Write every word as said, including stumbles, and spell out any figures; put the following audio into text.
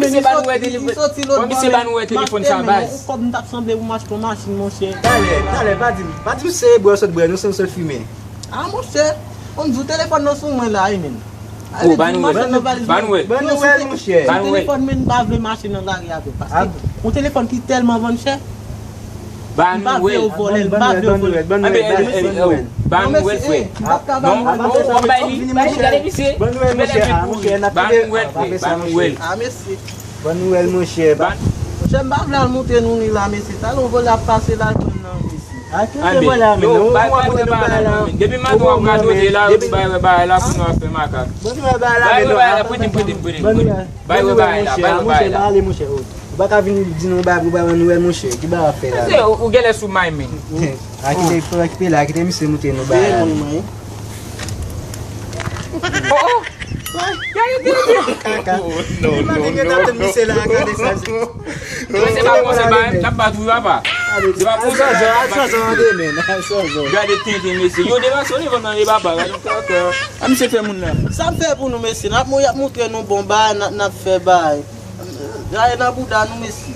men, misye ba nou wè telefòn. Bon, misye ba nou wè telefòn sa, baz. Ou kòb m t ap sanble pou m achte yon machin, monchè. Talè, talè, pa di m, pa di m se bwè w sot bwè, non, se yon sot fimen. A, monchè, konn di w telefòn nan sou mwen la, wi, men. Oh, ba nou wè. Ba nou wè. Ba nou wè, monchè. Ba nou wè. Telefòn, men, m pa vle mache nan lari avè l, paske yon telefòn ki tèlman vann chè. Ba nou wè. M pa vle yo vòlè l, m pa vle yo vòlè l. Ba nou wè, frè. Non, non, w ap bay li, bay li, gade misye. Ba nou wè, monchè. Ba nou wè, frè. Ba nou wè. A, mèsi. Bòn nouvèl, monchè. Monchè, m pa vle al montre nou ni la, mesye. Talè yon vòlè ap pase la, jwenn nan, mesye. A, ki se vòlè a, men? Ou wè, ou wè, bay la. Depi maten w ap radote la, ou di bay wè bagay la, kounye a w ap fè makak. Bòn nouvèl, bay la, men. Bay wè bagay la, prete m, prete m, prete m. Bay wè bagay la, bay wè bagay la. Monchè, pa ale, monchè. Ou pa ka vin di nou bagay pou bay bòn nouvèl, monchè. Ki bagay w ap fè la? Ou genlè sou may men. A, kite, kite la, kite misye montre nou bagay la. Kaka. Li pa te gentan tann misye la, gade sa. Se pa bon, se pa, n ap bat wi, papa. Se pa bon, se pa bon. Gade tenten, mesye. Yo, devan son, devan nan, e papa, gade yon kaka. A, misye fè moun la. Sa m fè pou nou, mesye? N ap, y ap montre nou bon bagay, n ap, n ap fè bagay. Gaye nan bouda nou, mesye.